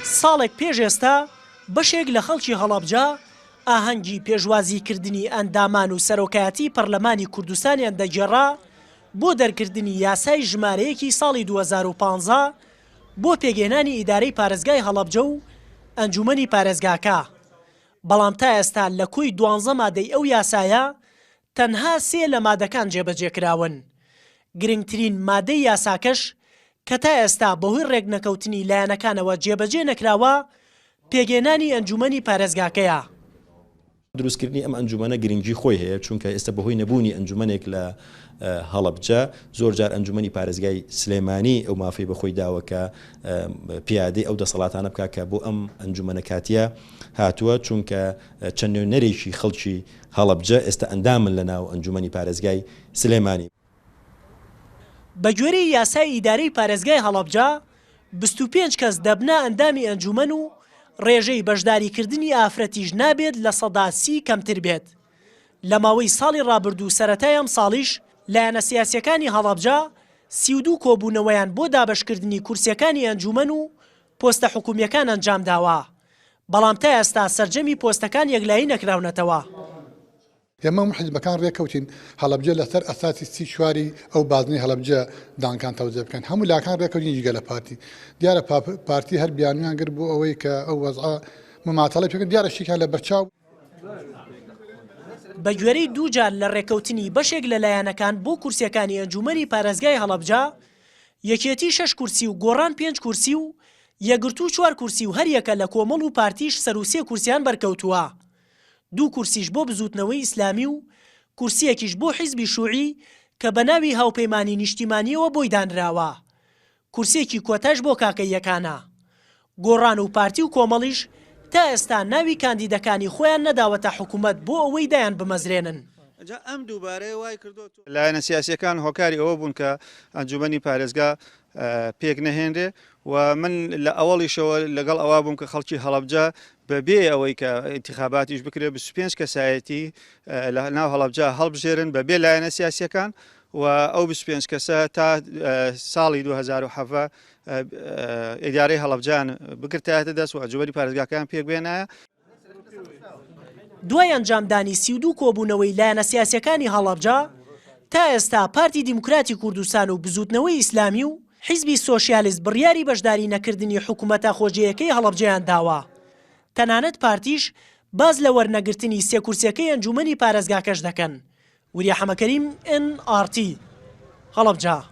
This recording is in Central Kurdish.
ساڵێک پێش ئێستا بەشێک لە خەڵکی هەڵەبجە ئاهەنگی پێشوازیکردنی ئەندامان و سەرۆکایەتی پەرلەمانی کوردستانیان دەگێڕا بۆ دەرکردنی یاسای ژمارەیەکی ساڵی 2015 بۆ پێکهێنانی ئیدارەی پارێزگای هەڵەبجە و ئەنجومەنی پارێزگاکە، بەڵام تا ئێستا لە کۆی دوانزە مادەی ئەو یاسایە تەنها سێ لە مادەکان جێبەجێکراون، گرنگترین مادەی یاساکەش کە تا ئێستا بەهۆی رێکنەکەوتنی لایەنەکانەوە جێبەجێ نەکراوە، پێکهێنانی ئەنجومەنی پارێزگاکەیە. دروستکردنی ئەم ئەنجومەنە گرنگی خۆی هەیە، چونکە ئێستا بەهۆی نەبوونی ئەنجومەنێک لە هەڵەبجە، زۆرجار ئەنجومەنی پارێزگای سلێمانی ئەو مافەی بەخۆی داوە کە پیادەی ئەو دەسەڵاتانە بکات کە بۆ ئەم ئەنجومەنە کاتیە هاتووە، چونکە چەند نوێنەرێکی خەڵکی هەڵەبجە ئێستا ئەندامن لە ناو ئەنجومەنی پارێزگای سلێمانی. بەگوێرەی یاسای ئیدارەی پارێزگای هەڵەبجە، 25 کەس دەبنە ئەندامی ئەنجومەن و ڕێژەی بەشداریکردنی ئافرەتیش نابێت 30% کەمتر بێت. لە ماوەی ساڵی ڕابردوو و سەرەتای ئەمساڵیش لایەنە سیاسییەکانی هەڵەبجە 32 کۆبوونەوەیان بۆ دابەشکردنی کورسییەکانی ئەنجومەن و پۆستە حکومییەکان ئەنجامداوە، بەڵام تا ئێستا سەرجەمی پۆستەکان یەکلایی نەکراونەتەوە. ئێمە هەموو حیزبەکان رێککەوتین هەڵەبجە لەسەر ئەساسی سی چواری ئەو بازنەی هەڵەبجە دانکان تەوزیع بکەن هەموو لاکان رێککەوتین جگە لە پارتی دیارە پارتی هەر بیانویان گرت بۆ ئەوەی کە ئەو وەزعە مماتەڵەی پێکرد دیارە شتێکیان لە بەرچاو بەگوێرەی دووجار لە رێککەوتنی بەشێک لە لایەنەکان بۆ کورسییەکانی ئەنجوومەنی پارێزگای هەڵەبجە، یەکێتی شەش کورسی و گۆڕان پێنج کورسی و یەکگرتوو چوار کورسی و هەریەکە لە کۆمەڵ و پارتیش سەروو سێ کورسیان بەرکەوتووە. دوو کورسیش بۆ بزووتنەوەی ئیسلامی و کورسییەکیش بۆ حیزبی شوعی کە بە ناوی هاوپەیمانی نیشتیمانییەوە بۆی دانراوە. کورسییەکی کۆتاش بۆ کاکەییەکانە. گۆڕان و پارتی و کۆمەڵیش تا ئێستا ناوی کاندیدەکانی خۆیان نەداوەتە حکومەت بۆ ئەوەی دایانبمەزرێنن. لایەنە سیاسییەکان هۆکاری ئەوە بوون کە ئەنجومەنی پارێزگا پێک نەهێنرێ و من لە ئەوەڵیشەوە لەگەڵ ئەوە بووم کە خەڵکی هەڵەبجە بەبێ ئەوەی کە ئینتخاباتیش بکرێ 25 کەسایەتی لە ناو هەڵەبجە هەڵبژێرن بەبێ لایەنە سیاسیەکان و ئەو 25 کەسە تا ساڵی 2017 ئیدارەی هەڵەبجان بگرتایەتە دەست و ئەنجومەنی پارێزگاکەیان پێک بێنایە. دوای ئەنجامدانی 32 کۆبوونەوەی لایەنە سیاسیەکانی هەڵەبجە، تا ئێستا پارتی دیموکراتی کوردستان و بزووتنەوەی ئیسلامی و حیزبی سۆشیالیست بڕیاری بەشداری نەکردنی حکومەتە خۆجێیەکەی هەڵەبجەیان داوە، تەنانەت پارتیش باس لە وەرنەگرتنی سێ کورسیەکەی ئەنجومەنی پارێزگاکەش دەکەن. وریا حەمەکەریم، ئێن ئاڕ تی، هەڵەبجە.